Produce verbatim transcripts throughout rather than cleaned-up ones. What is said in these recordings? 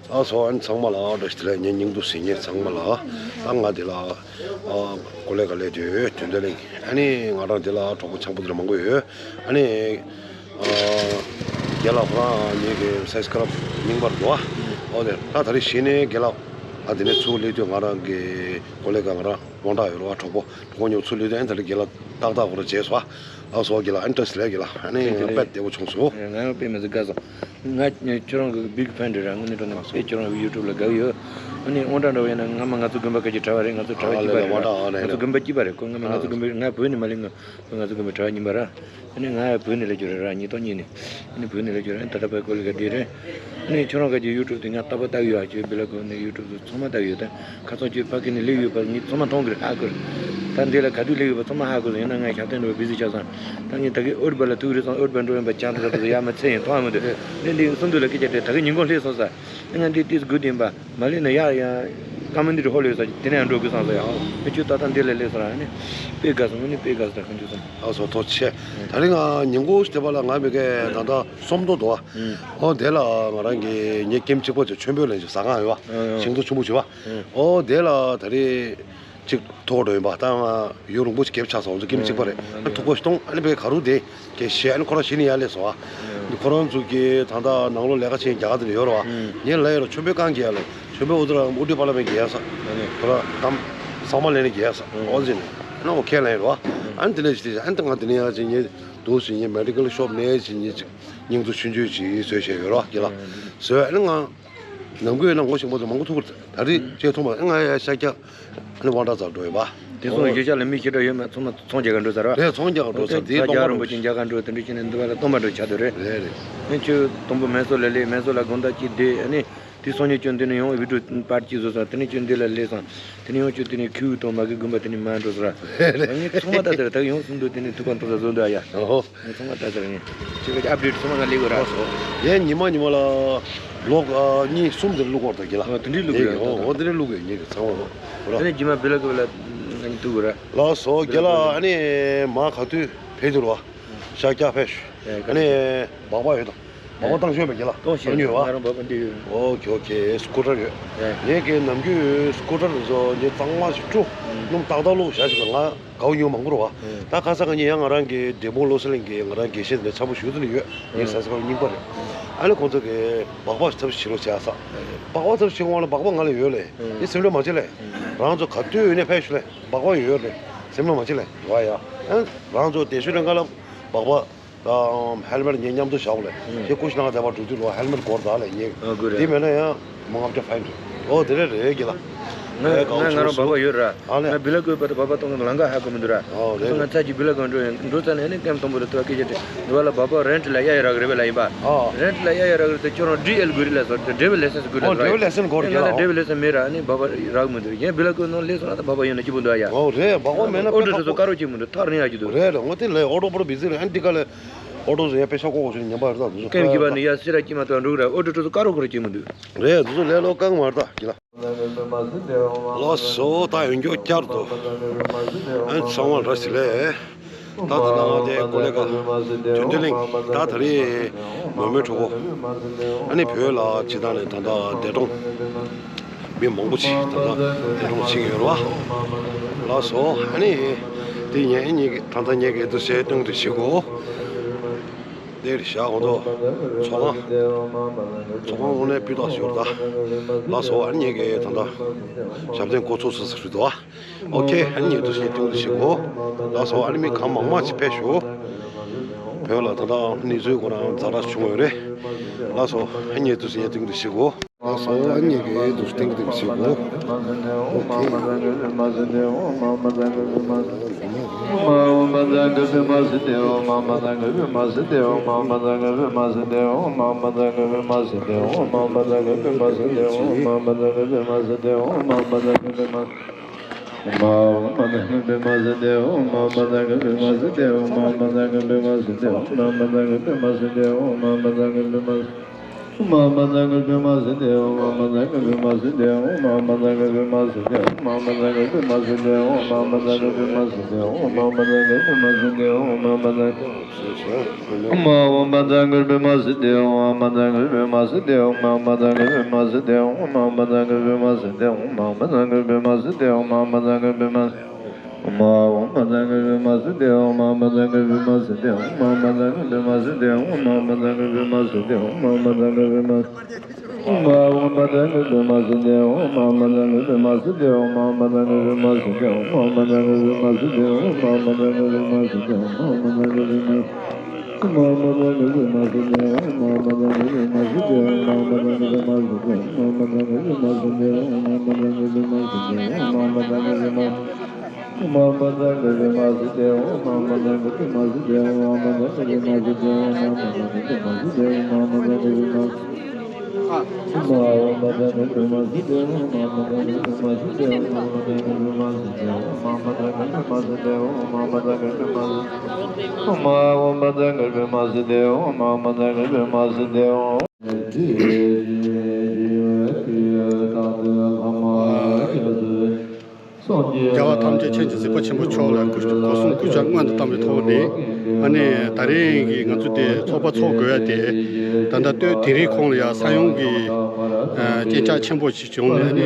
ཨ་སོ་ཨན་ཚང་མ་ལ་བཀྲ་ཤིས་བདེ་ལེགས། ངའི་སྙིང་སྡུག་ཟིན་ངེས་ཚང་མ་ལ། ཨ་ང་འདི་ལ་ཨ་ཀོ་ལེ་ག་ལས་དུས་དོན་དེ་ལེང་ཨ་ནི་ང་རང་འདི་ལ་གྲོགས་པོ་ཆང་པོ་འདི་ལ་མང་པོ་ཡོད། ཨ་ནི་ཨ་རྒན་ལགས་ཁོ་རང་ངེད་ཀྱི་སབ་སི་ཀ་རབ་རྙིང་པར་འགྲོ་བ། ཨོ་དེ་ད་ད་རེས་གཞི་ནས་རྒན་ལགས་ཨ་འདི་ནས་ཚུར་སླེབས་དུས་ང་རང་གི་ཀོ་ལེ་ག་ང་རང་དབང་གྲགས་ཡོད་རེད་བ། གྲོགས་པོ་གྲོགས་པོ་མཉམ་ཚུར་སླེབས་དུས་ཨ་ནི་ད་རེས་རྒན་ལགས་ཏག་ཏག་ཁོ་རང་བྱས་སོང་བ། ཨ་སོ་རྒན་ལགས་ཨ་ནི་བཀྲ་ཤིས་བདེ་ལེགས་རྒན་ལགས། ཨ་ནི་ང་དཔེ་བདེ་པོ་བྱུང་སོང་། ང་དཔེ་མི་སྲིད་དགའ་སོང་། ང་ཁྱོད་རང་གི་བིག་ཕན་རེད་ར། དངོས་གནས་དྲང་གནས་དཔེ་ཁྱོད་རང་གི་ཡུ་ཊུབ་ལ་དགའ་ཡོད། ཨ་ནི་དབང་གྲགས་འདྲ་བོ་ཡིན་ན་སྔ་མ་ང་ཚོ་དགོན་པ་སྐད་ཀྱི་གྲྭ་བ་རེད། ང་ཚོ་གྲྭ་བ་གཅིག་པ་རེད་ར། ང་ཚོ་དགོན་པ་གཅིག་པ་རེད། ཁོ་སྔ་མ་ང་ཚོ་དགོན་པའི་ང་བོད་ནས་མ་སླེབས་སྔོན་ང་ཚོ་དགོན་པའི་གྲྭ་བ་ཡིན་པ་ར། ཨ་ནི་ང་བོད་ནས་སླེབས་རྒྱུ་རེད་ར། ཉིས་སྟོང་གཉིས་ནས། ཨ་ནི་བོད་ནས་སླེབས་རྒྱུ་རེད། ད་ལྟ་བར་ཀོ་ལི་ག་འདི་རེད། ཨ་ནི་ཁྱོད་རང་སྐད་ཀྱི་ཡུ་ཊུབ་དེ་ང་རྟག་པར་ལྟ་གི་ཡོད། ཨ་ཁྱོད་བི་ལོག་གི་ནས་ཡུ་ཊུབ་དེ་ཚང་མ་ལྟ་གི་ཡོད། ད་ཁ་སང་ཁྱོད་ཕ་གི་ནས་སླེབས་ཡོད་པ་ངས་ཚང་མ་མཐོང་གི་རེད། ཧ་གོ་རེད། ད་འདི་ལ་ག་དུས་སླེབས་ཡོད་པ་ཚང་མ་ཧ་གོ་སོང་། ཡིན་ན་ང་ཞབས་བརྟན་འགྲོ་བའི་བི་ཟི་ཆགས་སོང་། ད་ངས་ད་གི་ཨུར་བ་ལ་ཐུག་རེད་སོང་། ཨུར་བ་འགྲོ་ཡིན་པ་ཅང་ཐག་ཐག་ཡ་མ་ཚད་ཡིན་མཐོང་ཡ་མི་འདུག་ཨ་ནི་འདི་གསུམ་དུ་ལ་སྐད་ཆ་དྲིས། ད་གི་ཉིན་གུང་སླེབས་སོང་ཟེར། ང་འདི་ཏིས་དགོས་དེ་ཡིན་པ། མ་སླེབས་ན་ཡར་ཡང་ཀ་མ་འདི་རུ་ཧོལ་ཡོད་ས་ཅིག་དེ་ནས་ཡང་འགྲོ་དགོས་བསམ་སོང་ཡ། ཨོ། ཨ་ཁྱོད་ད་ལྟ་འདི་ལ་སླེབས་སོང་ར། ཨ་ནི་དཔེ་དགའ་སོང་། ཨ་ནི་དཔེ་དགའ་སོང་། ད་གང་བྱུང་སོང་། ཨ་སོ་ཐུགས་རྗེ་ཆེ། ད་རིང་ང་ཉིན་གུང་སྟེ་བ་ལ་ང་མི་ཀའི་ད་ལྟ་སོམ་མདོ་འདུག་ཨ། ཨོ་དེ་ལ་ང་རང་གི་ངའི་ཀེམ་གཅིག་པོ་ཚོ་ཆོས་འབོད་ལེན་ཞིག་ཟ་ཁང་ཡོད་བ། ཨ་ཨ། ཤིང་ཏོག་ཆུང་པོ་ཞིག་བ། ཨོ་དེ་ལ་ད་རེས་ཅིག་ཐོག་འགྲོ་ཡིན་པ། ད་ང་ཡུན་རིང་པོ་ཞིག་གེབ་ཆགས་སོང་། ང་ཚོ་ཀེམ་གཅིག་པ་རེད། ཨ་ཐུག་པ་ཞིག་གཏོང་། ཨ་ནི་བས་ག་རུ་དེ་གེ་ཤེས། ཨ་ནི་ཁོ་རང་གཞི་ནས་ཡར་སླེབས་སོང་ཨ། ཁོ་རང་ཚོ་གི་ད་ལྟ་ནང་ལོགས་ལས་ཀ་བྱེད་མཁན་རྒྱ་གར་དེ་འདྲ་ཡོད་རེད་བ། ངས་ལབ་ཡོད་རེད། ཆོས་འབོད་གང་རྒྱག་ལབ། ཆོས་འབོད་འུ་ཚོ་ར་ཨུ་ཏི་པ་ལ་མེད་རྒྱག་ས། ཁོ་རང་གཏམ་ཚང་མ་ལེན་ནས་རྒྱག་ས། ཨོ་ཟིན་ཨ་ནི་ཨོ་ཁེ་ལབ་ཡོད་རེད་བ། ཨ་ནི་དེ་ལས་ཅི་ཨ་ནི་ད་ང་དེ་ནས་ཡར་ཅིག་ངས་འདུག་ཟིན་ངས་མེ་ཌི་ཀལ་ཤོབ་ནས་ཅིག་ངས་ཅིག་སྙིང་ཚུ་ཆུང་ཆུང་ཅིག་བཟོས་བྱས་ཡོད་རེད་བ། རྒན་ལགས་བཟོས། ཨ་ནི་ང་ནམ་རྒྱུན་ཡོད་ན་ངོ་ཤེས་པ་ཚོ་མང་པོ་ཐུག་གི་རེད། ད་རེས་ཁྱེད་ཐུག་མ། ང་ཡ་ཤ་རྒྱགས་ཨ་ནི་དབང་གྲགས་རྩར་འགྲོ་ཡོད་པ། དེ་སོང་གཞིས་ཆགས་ལ་མི་ཞེ་དྲག་ཡོད་མེད། ཚང་མ་ཚོང་རྒྱག་ག་འགྲོ་ཚར་བ། རེད། ཚོང་རྒྱག་ག་འགྲོ་ཚར། དེ་ཚ་སྟོང་རྒྱག་པ་རིན་པོ་ཆེ་རྒྱག་ག་འགྲོ། དེ་འདྲ་བྱས་ནས་འདི་བ་ལ་སྟོན་པ་འགྲོ་ཆགས་འདུག་རེད། རེད་རེད། ཨ་ཁྱོད་དུམ་བུ་མེ་སོ་ལ་སླེབས། མེ་སོ་ལ་དགོང་དག་ཅིག་བསྡད། ཨ་ནི་དེ་སང་ཉིན་ཁྱོད་འདི་ནས་ཡོང་བི་ཌིའོ་པར་ཅིག་བཟོ་ས། དེ་ནས་ཁྱོད་འདི་ལ་སླེབས་སོང་། དེ་ནས་ཡང་ཁྱོད་དེ་ནས་ཁྱེའུ་དང་མ་གི་དགོན་པ་དེ་ནས་མར་འགྲོ་ས་ར། ངས་ཚང་མ་ལྟ་ཚར། ད་ཡང་གསུམ་དུ་དེ་ནས་ཐུག་པ་འཐུག་ས་བཟོ་འདུག་ཨ་ཡ། ངས་ཚང་མ་ལྟ་ཚར། ངས་ཁྱེད་ཀྱི་ཨབ་ཌེཊ་ཚང་མ་ང་སླེབས་ཡོད་ར། ཡས་ཉི་མ་ཉི་མ་ལ་ལོག་གཉིས་གསུམ་དེ་བླུག་གོ་ར་ད་གི་ལ། ཨ་དེ་འདྲའི་བླུག་གི་ར། ཨོ་དེ་འདྲའི་བླུག་གི་ངས་ཚང་མ་ལོག་ར། དེ་ནས་རྗེས་མ་བི་ལ་ཀི་བི་ལ་ང་གཉིས་ཐུག་གི་ར། ལགས་སོ་རྒན་ལགས། ཨ་ནི་མ་ག་དུས་ཕེབས་དུས་ར་བ། ཤ་རྒྱགས་ཕེབས་ཤོག་ཨ་ནི་སྦག་སྦག་ཡོད་དང་། སྦག་སྦག་བཏང་ཤོག་མེད་ཀྱི་ལ། གཏོང་ཤེས། ཡོད་བ། ང་རང་སྦག་སྦག་འདི་ཡོད། ཨོ་ཁེ་ཨོ་ཁེ། སི་ཀུ་ཊར་ཡོད། ངས་ཀྱི་ནམ་རྒྱུན་སི་ཀུ་ཊར་བཟོ་ངས་གཙང་མ་ཞིག་བཀྲུ། སྣུམ་ཏག་ཏག་བླུགས་བཞག་ཞིག་ང་དགའ་བོ་ཉོ་མང་པོ་རེད་བ། ད་ཁ་སང་ཁ་ཉིན་ཡང་ང་རང་གི་འབྲས་སྤུངས་བློ་གསལ་གླིང་གི་ང་རང་དགེ་བཤེས་དེ་འདྲ་ཚ་པོ་ཞུ་ཚུལ་ཡོད། ངས་ཟ་ཟ་བ་རྙིང་པ་རེད། ཨ་ནི་ཁོང་ཚོ་གི་སྦག་སྦག་ཞིག་ཚབ་ཞིག་བྱེད་རོགས་བྱས་ས། སྦག་སྦག་ཚབ་ཞིག་འོང་ལ་སྦག་སྦག་ང་ལ་ཡོད་ལེ། ངས་སེམས་ཁྲལ་མ་བྱེད་ལེ། རང་ཚོ་ག་དུས་ཡོད་ནས་ཕེབས་ཤོག་ལེ། སྦག་སྦག་ཡོད་རེད། སེམས་ཁྲལ་མ་བྱེད་ལེ། ཡ་ཡ། ཨ་རང་ཚོ་དེ་ཤོད་ལེ་ང་ལ་སྦག་སྦག་ཧེལ་མེཊ་ངས་མཉམ་དུ་བཞག་ལེ། ཁྱེད་ཀུ་ཤི་ནང་བསྡད་པ་འགྲོ་དུས་ལོ་ཧེལ་མེཊ་སྒོར་ད་ལེ་ངས། ཨ་དགོས་རེད། དེ་མེད་ན་ཡང་མ་ལྔ་བརྒྱ་ཕན་འགྲོ། ཨོ་དེ་རེད་རེད་གི་ལ། ང་ང་ང་རང་སྦག་སྦག་ཡོད་ར། ཨ་ལེ། ང་བི་ལ་ཀོའི་བར་དུ་སྦག་སྦག་གཏོང་གི་ལམ་ཁ་ཧ་གོ་མི་འདུག་ར། ཨོ་རེད་ང་རེད། ཚ་གྱི་བི་ལ་ཀོ་འགྲོ་ཡིན། འགྲོ་ཚར་ནས་ནི་ཀེམ་དང་པོ་ལ་ཐུག་པ་སྐད་ཆ་དྲིས། འདི་བ་ལ་སྦག་སྦག་རེན་ཊི་ལ་གཡར་ཡ་རག་གི་རེད་པས་ལ་ཡིན་པ། ཨོ། རེན་ཊི་ལ་གཡར་ཡ་རག་གི་རེད་དེ་ཁྱོད་རང་ཌི་ཨེལ་དགོས་རེད་ལ་ཟེར་ཏེ་ཌི་རའི་ཝར་ལའི་སེན་སི་དགོས་རེད་ཨོ་ལ། ཌི་རའི་ཝར་ལའི་སེན་སི་མེད་ར། ཨ་ནི་སྦག་སྦག་རག་མི་འདུག་ཡིན་བི་ལ་ཀོའི་ནང་སླེབས་སོང་ན་ད་སྦག་སྦག་ཡོད་ན་སྐྱིད་པོ་འདུག་ཨ་ཡ། ཨོ་རེད། སྦག་སྦག་མེད་ན་ཨོ་ཊོ་ཁྲོ་ཚོ་དཀའ་རོགས་སྐྱིད་མི་འདུག་ཐག་རིང་ཡ་སྐྱིད་འདུག་རེད་རེད། ངོ་དེ་ལས་ཨོ་ཊོ་པོ་ར་བི་ཟི་རེད། ཨ་ནི་འདི་ག་ལས། ཨོ་ཊོ་ཟེར་ཡ་པེ་ཤ་ཀོ་ཀོ་ཞིག་ཉམས་པ་རེད་ད་དུ་སུ། ཀེམ་གི་བ་ནི་ཡ་སི་ར་ཀྱི་མ་ཏོ་འགྲོ་ར། ཨོ་ཊོ་ཊོ་སུ་ཀ་རོ་ཁོ་ར་ཀྱི་མི་འདུག་རེད་དུ་སུ་ལས་ལོ་ཀང་མ་རེད་ད་གི་ལ། ལགས་སོ། ད་ཡོན་སྐྱོ་བསྐྱར་དུ་ཨན་ཚང་མ་ར་སི་ལེ། ད་ད་ནང་དེ་ཀོ་ལེ་ག་དོན་དེ་གླིང་ད་ད་རེས་མོ་མོའི་གྲོགས་པོ་ཨ་ནི་བོད་ལ་ཇི་ལྟར་ནས་ད་ལྟ་འདས་གྲོངས། མི་མང་པོ་ཅིག་ད་ལྟ་འདས་གྲོངས་ཕྱིན་ཡོད་རེད་བ། ལགས་སོ། ཨ་ནི་དེ་ངས་ངེད་ཀྱི་ད་ལྟ་ངེད་ཀྱི་འདུ་བྱེད་སྟོན་དུ་བྱེད་དགོས། དེར་བཞག་འོང་དོ། ཚོགས་ཁང་། ཚོགས་ཁང་དངོས་གནས་སྤུས་དག་ཞིག་ཡོད་རེད་ད། ལགས་སོ། ཨ་ནི་ངེད་ཀྱི་ད་ལྟ་ཞབས་བརྟན་འགོ་ཚུགས་ཚར་ཚར་རེད་དོ། ཨོ་ཁེ། ཨ་ནི་ངེད་འདུ་བྱེད་སྟོན་དུ་བྱེད་དགོས། ལགས་སོ། ཨ་ནི་མི་གང་མང་མང་ཅིག་ཕེབས་ཤོག་བོད་ལ་ད་ལྟ་གནས་ཚུལ་ཁོ་རང་ཛ་དྲག་བྱུང་ཡོད་རེད། ལགས་སོ། ཨ་ནི་ངེད་འདུ་བྱེད་སྟོན་དུ་བྱེད་དགོས། ལགས་སོ། ཨ་ནི་ངེད་ཀྱི་འདུ་སྟེང་གི་འདུ་ཞིག་གོ། ཨོ་ཁེ། རྒྱལ་བ་ཐམས་ཅད་མཁྱེན་ཅིང་གཟིགས་པ་ཆེན་པོ་མཆོག་ལ་སྒོ་གསུམ་གུས་ཕྱག་སྔོན་དུ་བཏང་བའི་ཐོག་ནས། ཨ་ནི་ད་རིང་གི་ང་ཚོ་དེ་ཚོགས་པ་ཚོགས་དགོས་ཡ་དེ། ད་ལྟ་སྟོད་དིང་རིའི་ཁོངས་ལ་ཡ་ས་ཡོམ་གྱི་ཨ་རྐྱེན་ཆག་ཆེན་པོ་ཞིག་བྱུང་ནས། ཨ་ནི་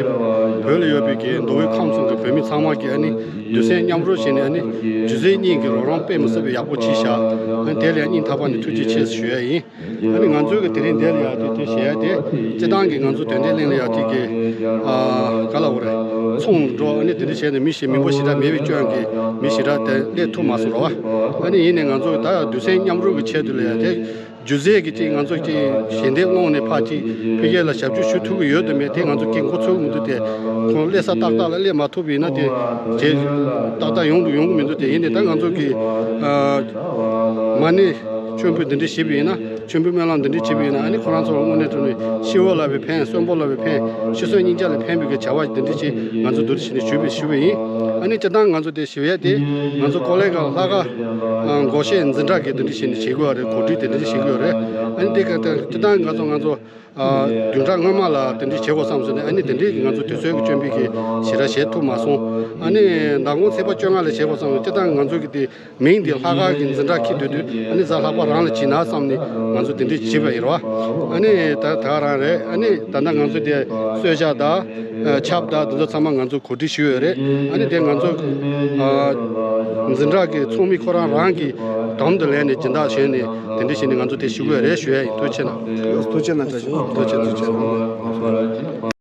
བོད་ལ་ཡོད་པའི་གི་མདོ་དབུས་ཁམས་གསུམ་གྱི་བོད་མི་ཚང་མ་གིས་ཨ་ནི་རྒྱུ་མཚན་མཉམ་རུབ་བྱས་ནས། ཨ་ནི་སྒྱུ་རྩལ་གཉིས་ཀྱི་རོགས་རམ་དཔེ་མི་སྲིད་པའི་ཡག་པོ་བྱས་ཤག་ཨ་ནི་དེ་ལ་ཡང་སྙིང་ཐག་པ་ནས་ཐུགས་རྗེ་ཆེ་ཞུ་ཡ་ཡིན། ཨ་ནི་ང་ཚོའི་གི་དེ་རིང་འདིར་ཡ་དེ་དེ་བྱེད་ཡ་དེ། སྤྱི་བཏང་གི་ང་ཚོ་དོན་ལྡན་གླིང་ལ་ཡ་དེ་གི་ཨ་ག་ལ་འོ་རེད། ཚོང་འགྲོ། ཨ་ནི་དེ་འདྲ་བྱས་ནས་མི་ཞིག་མི་འབོར་ཞེ་དྲག་མེད་པའི་སྐྱོན་གྱིས་མི་ཞེ་དྲག་དེ་སླེབས་ཐུབ་མ་སོང་ར་བ། ཨ་ནི་ཡིན་ནའི་ང་ཚོ་ད་རྒྱུ་མཚན་མཉམ་རུབ་ཀྱི་ཆེད་དུ་ལ་ཡ་དེ། སྒྱུ་རྩལ་གྱི་ཅིག་ང་ཚོ་ཅིག་ཞལ་འདེབས་སློང་ནས་ཕར་ཅིག་འཕེལ་རྒྱས་ལ་ཞབས་ཞུ་ཞུ་ཐུབ་ཀྱི་ཡོད་དམ་མེད་དེ་ང་ཚོ་གི་མགོ་ཚོད་ཀྱི་མི་འདུག་སྟེ། ཁོང་སླེབས་ས་ཏག་ཏག་ལ་སླེབས་མ་ཐུབ་པ་ཡིན་ན་དེ་རྗེས་ཏག་ཏག་ཡོང་དུ་ཡོང་གི་མི་འདུག་སྟེ། ཡིན་ནའི་ད་ང་ཚོ་གི་ཨ་མ་ཎི་མཆོད་འབུལ་འདི་འདྲ་བྱེད་པ་ཡིན་ན། མཆོད་འབུལ་སྨོན་ལམ་འདི་འདྲ་བྱེད་པ་ཡིན་ན། ཨ་ནི་ཁོ་རང་ཚོ་ལ་དངོས་གནས་དྲང་གནས་ཤི་བོ་ལ་བའི་ཕན། གསོན་པོ་ལ་བའི་ཕན། ཤི་གསོན་སྙིང་རྗེ་ལ་ཕན་པའི་གི་བྱ་བ་འདི་འདྲ་ཅིག་ང་ཚོ་འདུ་འཛི་བྱས་ནས་ཞུས་པའི་ཞུས་པ་ཡིན། ཨ་ནི་སྤྱིར་བཏང་ང་ཚོ་དེ་ཞུ་ཡས་དེ། ང་ཚོ་ཀོ་ལེ་ག་ལྷ་ཁང་སྒོར་གཞས་འཛིན་གྲྭ་གི་འདི་འདྲ་བྱས་ནས་བྱེད་དགོས་པ་རེད། གོ་སྒྲིག་དེ་འདྲ་བྱེད་དགོས་པ་རེད། ཨ་ནི་དེ་ག་དེ་སྤྱིར་བཏང་ང་ཚོ་ང་ཚོ་ཨ་བདུན་ཕྲག་སྔོན་མ་ལ་དེ་འདྲ་བྱེད་དགོས་བསམ་སོང་ནས། ཨ་ནི་དེ་འདྲའི་ང་ཚོ་དུས་ཚོད་ཀྱི་སྐྱོན་པའི་གི་ཞེ་དྲག་བྱེད་ཐུབ་མ་སོང་། ཨ་ནི་ཟླ་ངོ་ཚེས་པ་བཅོ་ལྔ་ལ་བྱེད་དགོས་བསམ་སོང་། སྤྱིར་བཏང་ང་ཚོ་གི་དེ་མིང་དེ་ལྷ་ཁང་གི་འཛིན་གྲྭ་འཁྱེར་སྡོད་དུས། ཨ་ནི་གཟའ་ལྷག་པ་རང་ལ་བྱིན་ན་བསམ་ནས་ང་ཚོ་དེ་འདྲ་བྱས་པ་ཡིན་རོ། ཨ་ནི་ད་ད་ག་རང་རེད། ཨ་ནི་ད་ལྟ་ང་ཚོ་དེ་གསོལ་ཇ་དང་ཨ་ཆབ་དང་དེ་ཚོ་ཚང་མ་ང་ཚོ་གོ་སྒྲིག་ཞུས་ཡོད་རེད། ཨ་ནི་དེ་ང་ཚོ་ཨ་འཛིན་གྲྭ་གི་ཚོགས་མི་ཁོ་རང་རང་གི་དམ་དུ་ལེན་ནས་སྦྱིན་བདག་བྱས་ནས་དེ་འདྲ་བྱས་ནས་ང་ཚོ་དེ་ཞུ་གི་ཡོད་རེད་ཞུ་ཡ་ཡིན། ཐུགས་རྗེ་གནང་། ཐུགས་རྗེ་གནང་། ཐུགས་རྗེ་གནང་། ཐུགས་རྗེ་གནང་།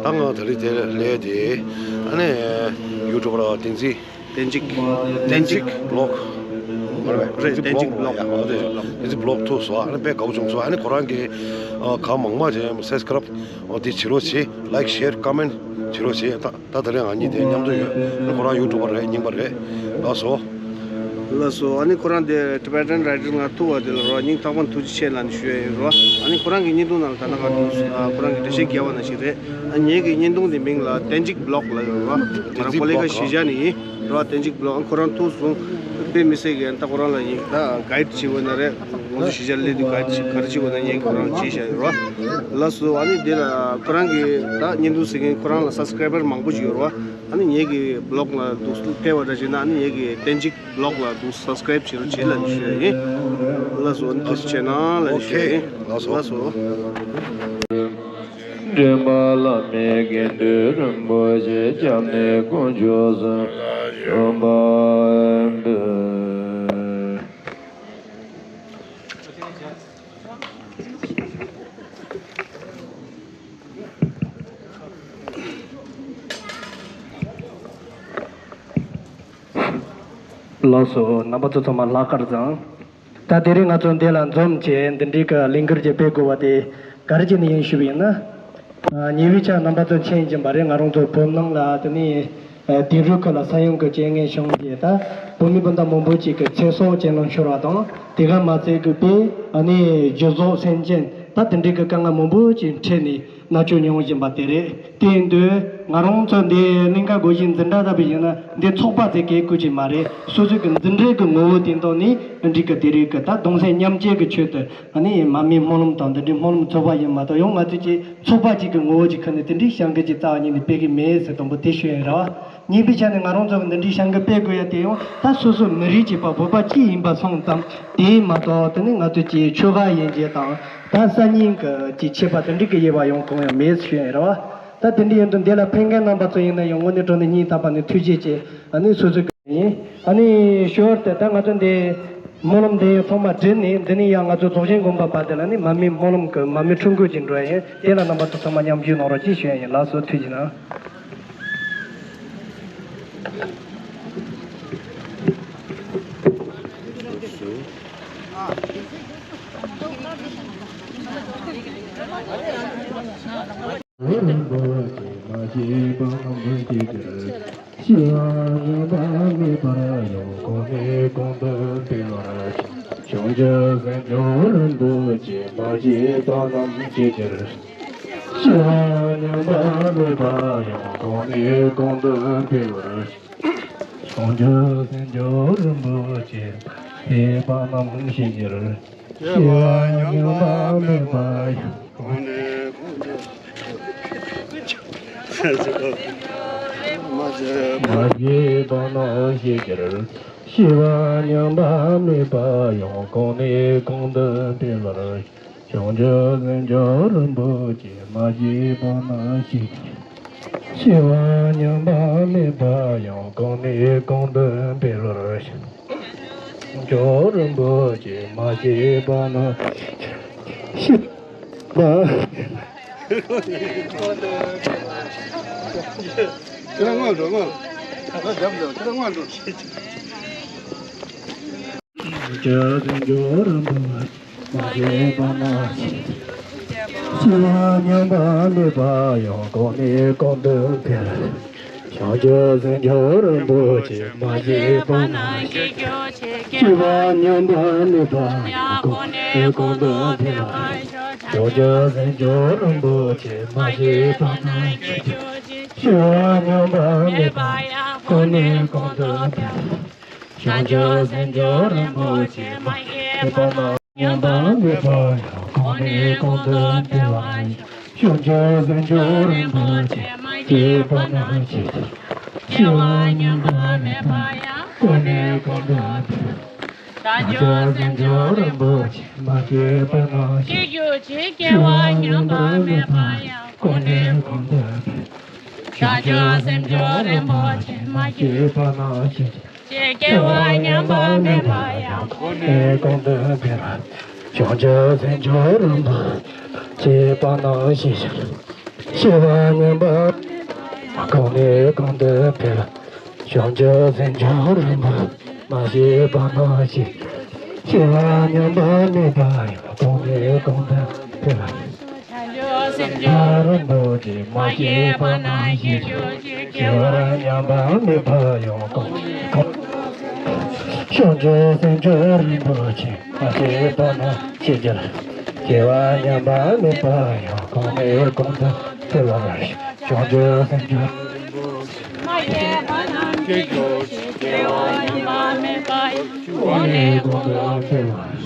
ད་ང་ད་རེས་དེ་ལས་དེ་ཨ་ནི་ཡུ་ཊུབ་ལ་བསྟན་འཛིན། བསྟན་འཇིགས། བསྟན་འཇིགས་བི་ལོག་རེད། བསྟན་འཇིགས་བི་ལོག་ཡ། ཨ་དེ་བསྟན་འཛིན་བི་ལོག་ཐུག་སོང་། ཨ་ནི་དཔེ་དགའ་པོ་བྱུང་སོང་། ཨ་ནི་ཁོ་རང་གིས་ཨ་གང་མང་མང་བྱས་སབ་སི་ཀ་རབ་ཨ་དེ་བྱེད་རོགས་བྱེད། ལའིཀ་ཤེར་ཀོ་མེན་བྱེད་རོགས་བྱེད། ད་ད་དེ་རིང་ང་གཉིས་དེ་མཉམ་དུ་ཡོད། ཨ་ནི་ཁོ་རང་ཡུ་ཊུབ་པ་རེད། རྙིང་པ་རེད། ལགས་སོ། ལགས་སོ། ཨ་ནི་ཁོ་རང་དེ་ཊི་བེ་ཊན་རའི་ཊར་ང་ཐུག་པ་དེ་ལ་རོ། སྙིང་ཐག་པ་ནས་ཐུགས་རྗེ་ཆེ་ལབ་ནས་ཞུ་ཡ་ཡིན་རོ། ཨ་ནི་ཁོ་རང་གི་བརྙན་ཐུང་ནང་ལ་ད་ལྟ་ང་ཚོ་ཨ་ཁོ་རང་གི་འགྲེལ་བཤད་རྒྱབ་པ་ནང་བཞིན་རེད། ཨ་ངེད་ཀྱི་བརྙན་ཐུང་དེ་མིང་ལ་བསྟན་འཇིགས་བི་ལོག་ལབ་ཡོད་རོ། ང་རང་ཀོ་ལེ་ག་གཞིས་ཆགས་ནས་ཡིན་རོ། བསྟན་འཇིགས་བི་ལོག་ཨ་ཁོ་རང་ཐུག་སོང་། དཔེ་མི་སྲིད་ཀྱི་ད་ཁོ་རང་ལ་ཡིན་ད་གའིཌ་བྱེད་དགོས་ན་རེད། ང་ཚོ་གཞིས་ཆགས་སླེབས་དུས་ག་རེ་བྱེད་དགོས་ན་ངེད་ཀྱི་ཁོ་རང་བྱས་བཞག་ཡོད་རོ། ལགས་སོ། ཨ་ནི་དེ་ལ་ཁོ་རང་གི་ད་བརྙན་ཐུང་གཟིགས་མཁན་ཁོ་རང་ལ་སབ་སི་ཀ་རའི་བར་མང་པོ་ཞིག་ཡོད་རོ། ཨ་ནི་ངེད་ཀྱི་བི་ལོག་ལ་འདུག་ཕེབས་པ་འདྲ་བྱས་ན། ཨ་ནི་ངེད་ཀྱི་བསྟན་འཇིགས་བི་ལོག་ལ་འདུག་སབ་སི་ཀ་རའིབ་བྱེད་རོགས་བྱེད་ལབ་ནས་ཞུ་ཡ་ཡིན། ལགས་སོ། ཨ་ནི་ཐུགས་རྗེ་ཆེ་གནང་ལབ་ནས་ཞུ་ཡ་ཡིན། ལགས་སོ། ལགས་སོ། འདྲེན་པ་བླ་མའི་དགེ་འདུན་རིན་པོ་ཆེ། སྐྱབས་གནས་དཀོན་མཆོག་གསུམ་ལ་ཕྱག་འཚལ་ལོ། ལགས་སོ། རྣམ་པ་ཚོ་ཚང་མ་ལྷག་དཀར་བཟང་། ད་དེ་རིང་ང་ཚོ་འདི་ལ་འཛོམས་བྱས་འདི་འདྲའི་གི་ལས་འགུལ་ཅིག་སྤེལ་དགོས་པ་དེ་ག་རེ་བྱས་ནས་ཡིན་ཞུས་པ་ཡིན་ན། ཉེ་བའི་ཆར་རྣམ་པ་ཚོ་མཁྱེན་གྱིན་པ་རེད། ང་རང་ཚོ་བོད་ནང་ལ་དེ་ནས་དིང་རི་ཁུལ་ལ་ས་ཡོམ་གྱི་རྐྱེན་ངན་བྱུང་རྗེས། ད་བོད་མི་སྤུན་ཟླ་མང་པོ་ཅིག་གི་ཚེ་སྲོག་རྐྱེན་ལ་ཤོར་བ་དང་། དེ་ག་མ་ཚད་གི་དཔེ་ཨ་ནི་སྒྱུ་རྩལ་སེམས་ཅན་ད་དེ་འདྲའི་གི་དཀའ་ངལ་མང་པོ་ཅིག་འཕྲད་ནས། ན་ཆོས་མྱོང་བཞིན་པ་དེ་རེད། དེ་ཡིན་དུས་ང་རང་ཚོ་འདི་གླིང་ག་སྒོ་བཞི་འཛིན་གྲྭ་ལྟ་བུ་ཡིན་ན་འདི་ཚོགས་པ་ཟེར་གི་ཁུལ་ཅིག་མ་རེད། སོ་སོའི་གི་འཛིན་གྲྭའི་གི་ངོ་བོ་དེ་འདོགས་ནས་འགྲིག་གི། དེ་རིགས་གི་ད་གདུང་སེམས་མཉམ་སྐྱེད་ཀྱི་ཆེད་དུ་ཨ་ནི་མར་མེའི་སྨོན་ལམ་དང་འདི་འདྲའི་སྨོན་ལམ་ཚོགས་པ་ཡིན་མ་གཏོགས། ཡང་ང་ཚོས་ཀྱི་ཚོགས་པ་གཅིག་གི་ངོ་བོ་ཅིག་ཁུར་ནས་དེ་འདྲའི་བྱ་འགུལ་ཅིག་རྩ་བ་ཉིད་ནས་སྤེལ་གི་མེད་ཟེར་དང་པོ་དེ་ཞུ་ཡིན་ར་བ། གཉིས་པའི་ཆ་ནས་ང་རང་ཚོ་གི་འདི་འདྲའི་བྱ་འགུལ་སྤེལ་དགོས་ཡ་དེ་ཡང་ད་སོ་སོ་མི་རིགས་གཅིག་པ་བོད་པ་གཅིག་ཡིན་པ་སོང་ཙང་། དེ་མ་གཏོགས་དེ་ནི་ང་ཚོ་གི་ཆོལ་ཁ་དབྱེ་འབྱེད་དང་ད་ས་གཉིས་ཀྱི་ཆད་པ་དེ་འདྲའི་གི་དབྱེ་བ་ཡང་གང་ཡང་མེད་ཞུ་ཡ་རེད་བ། ད་དེ་འདྲ་ཡིན་དུས་འདི་ལ་ཕེབས་མཁན་རྣམ་པ་ཚོ་ཡིན་ན་ཡང་དངོས་གནས་དྲང་གནས་སྙིང་ཐག་པ་ནས་ཐུགས་རྗེ་ཆེ། ཨ་ནི་སོ་སོ་གི་ཡིན། ཨ་ནི་ཞོར་དུ་ད་ང་ཚོ་འདི་སྨོན་ལམ་འདི་ཡང་ཚང་མ་བསྒྲིལ་ནས། འདི་ནས་ཡང་ང་ཚོ་རྫོགས་ཆེན་དགོན་པ་བར་དེ་ལ་ནི་མར་མེའི་སྨོན་ལམ་གྱི་མར་མེ་ཁྲོམ་སྐོར་ཅིག་འགྲོ་ཡ་ཡིན། དེ་ལ་རྣམ་པ་ཚོ་ཚང་མ་མཉམ་ཞུགས་གནང་རོགས་ཅེས་ཞུ་ཡ་ཡིན། ལགས་སོ། ཐུགས་རྗེ་གནང་། རིན་པོ་ཆེ་མ་སྐྱེས་པ་རྣམས་ཤེས་གྱུར། སྐྱེ་བ་ཉམས་པ་མེད་པ་ཡང་གོང་ནས་གོང་དུ་འཕེལ་བར་ཤོག། བྱང་ཆུབ་སེམས་མཆོག་རིན་པོ་ཆེ་མ་སྐྱེས་པ་རྣམས་ཤེས་གྱུར། སྐྱེ་བ་ཉམས་པ་མེད་པ་ཡང་གོང་ནས་གོང་དུ་འཕེལ་བར་ཤོག། བྱང་ཆུབ་སེམས་མཆོག་རིན་པོ་ཆེ་མ་སྐྱེས་པ་རྣམས་ཤེས་གྱུར། སྐྱེ་བ་ཉམས་པ་མེད་པ་ཡང་གོང་ནས་གོང་དུ། མ་སྐྱེས་པ་རྣམས་ཤེས་གྱུར། སྐྱེ་བ་ཉམས་པ་མེད་པ་ཡང་གོང་ནས་གོང་དུ་འཕེལ་བར། བྱང་ཆུབ་སེམས་མཆོག་རིན་པོ་ཆེ་མ་སྐྱེས་པ་རྣམས་ཤེས་གྱུར། སྐྱེ་བ་ཉམས་པ་མེད་པ་ཡང་གོང་ནས་གོང་དུ་འཕེལ་བར་ཤོག། སེམས་མཆོག་རིན་པོ་ཆེ་མ་སྐྱེས་པ་རྣམས་ཤེས་པ། ཁྱེད་རང་སྔོན་འགྲོ། སྔོན་འགྲོ། ཁྱེད་རང་སྔོན་འགྲོ། བྱང་ཆུབ་སེམས་མཆོག་རིན་པོ་ཆེ་མ་སྐྱེས་པ་རྣམས་ཤེས། སྐྱེ་བ་ཉམས་པ་མེད་པ་ཡང་གོང་ནས་གོང་དུ་འཕེལ། བྱང་ཆུབ་སེམས་མཆོག་རིན་པོ་ཆེ་མ་སྐྱེས་པ་རྣམས་ཤེས། སྐྱེ་བ་ཉམས་པ་མེད་པ་ཡང་གོང་ནས་གོང་དུ་འཕེལ། བྱང་ཆུབ་སེམས་མཆོག་རིན་པོ་ཆེ་མ་སྐྱེས་པ་རྣམས་ཤེས། སྐྱེ་བ་ཉམས་པ་མེད་པ་ཡང་གོང་ནས་གོང་དུ་འཕེལ། བྱང་ཆུབ་སེམས་མཆོག་རིན་པོ་ཆེ་མ་སྐྱེས་པ་རྣམས། ཉམས་པ་མེད་པ་ཡང་གོང་ནས་གོང་དུ་འཕེལ་བར་ཤོག། བྱང་ཆུབ་སེམས་མཆོག་རིན་པོ་ཆེ་མ་སྐྱེས་པ་རྣམས་ཤེས། སྐྱེ་བ་ཉམས་པ་མེད་པ་ཡང་གོང་ནས་གོང་དུ་འཕེལ། བྱང་ཆུབ་སེམས་མཆོག་རིན་པོ་ཆེ་མ་སྐྱེས་པ་རྣམས་ཤེས། སྐྱེ་བ་ཉམས་པ་མེད་པ་ཡང་གོང་ནས་གོང་དུ་འཕེལ། བྱང་ཆུབ་སེམས་མཆོག་རིན་པོ་ཆེ་མ་སྐྱེས་པ་རྣམས་ཤེས། སྐྱེ་བ་ཉམས་པ་མེད་པ་ཡང་གོང་ནས་གོང་དུ་འཕེལ། བྱང་ཆུབ་སེམས་མཆོག་རིན་པོ་ཆེ་མ་སྐྱེས་པ་རྣམས་ཤེས། སྐྱེ་བ་ཉམས་པ་གོང་ནས་གོང་དུ་འཕེལ། བྱང་ཆུབ་སེམས་མཆོག་རིན་པོ་ཆེ་མ་སྐྱེས་པ་རྣམས་ཤེས། སྐྱེ་བ་ཉམས་པ་མེད་པ་ཡང་གོང་ནས་གོང་དུ་འཕེལ། བྱང་ཆུབ་སེམས་མཆོག་རིན་པོ་ཆེ་མ་སྐྱེས་པ་རྣམས་ཤེས། སྐྱེ་བ་ཉམས་པ་མེད་པ་ཡང་གོང་ནས་གོང་། བྱང་ཆུབ་སེམས་མཆོག་རིན་པོ་ཆེ་མ་སྐྱེས་པ་རྣམས་ཤེས་གྱུར། སྐྱེ་བ་ཉམས་པ་མེད་པ་ཡང་གོང་ནས་གོང་དུ་འཕེལ་བར་ཤོག། བྱང་ཆུབ་སེམས་མཆོག་རིན་པོ་ཆེ་མ་སྐྱེས་པ་རྣམས་ཤེས་གྱུར། སྐྱེ་བ་ཉམས་པ་མེད་པ་ཡང་གོང་ནས་གོང་དུ་འཕེལ་བར་ཤོག། བྱང་ཆུབ་སེམས་མཆོག་རིན་པོ་ཆེ། མ་སྐྱེས་པ་རྣམས་སྐྱེ་གྱུར་ཅིག། སྐྱེ་བ་ཉམས་པ་མེད་པ་ཡང་གོང་ནས་གོང་དུ་འཕེལ། བྱང་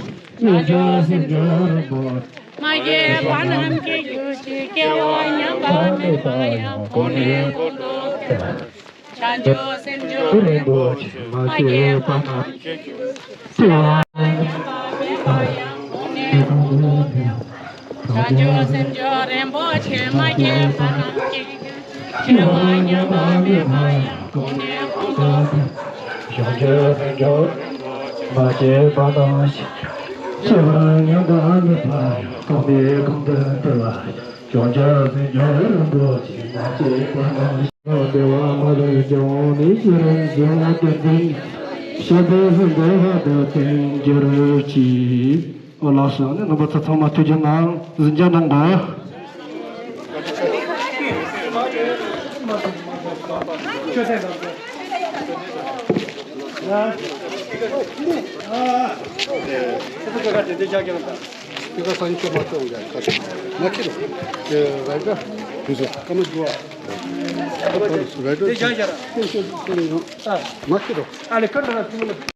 ཆུབ་སེམས་མཆོག་རིན་པོ་ཆེ་མ་སྐྱེས་པ་རྣམས་སྐྱེ་གྱུར་ཅིག། སྐྱེ་བ་ཉམས་པ་མེད་པ་ཡང་གོང་ནས་གོང་དུ་འཕེལ། བྱང་ཆུབ་སེམས་མཆོག་རིན་པོ་ཆེ་མ་སྐྱེས་པ་རྣམས་སྐྱེ་གྱུར་ཅིག། སྐྱེ་བ་ཉམས་པ་མེད་པ་ཡང་གོང་ནས་གོང་དུ་འཕེལ། བྱང་ཆུབ་སེམས་མཆོག་རིན་པོ་ཆེ་མ་སྐྱེས་པ་རྣམས་སྐྱེ། སྐྱེ་བ་ཉམས་པ་མེད་པ་ཡང་གོང་ནས་གོང་དུ་འཕེལ་བར། བྱང་ཆུབ་སེམས་མཆོག་རིན་པོ་ཆེ་མ་སྐྱེས་པ་རྣམས་ཤེས། བདེ་བ་མ་ལུས་ཀྱང་ནི་ཅི་རིགས་སུ་བསྟན་ཏེ། ཞིང་དུ་སེམས་དཔའ་ལྷ་དང་མཐུན་གྱུར་ཅིག། ཨོ་ལགས་སོ། ནི་རྣམ་པ་ཚོ་ཚང་མ་ཐུགས་རྗེ་གནང་། གཟིམ་འཇག་གནང་དགོས། དེ་ག་ས་ཡིན་ཆོ་མ་ཆོ་འོང་ཡ་ཁ་ས་མ་ཁྱེར་རོ། དེ་ར་ཀ་དེ་ཚོ་ཀ་མ་འགྲོ་བ། ར་ཀ་དེ་ཡང་ཡང་ར་ཨ་མ་ཁྱེར་རོ། ཨ་ལེ་ཁ་འགྲོ་ར་ཐུང་ལ།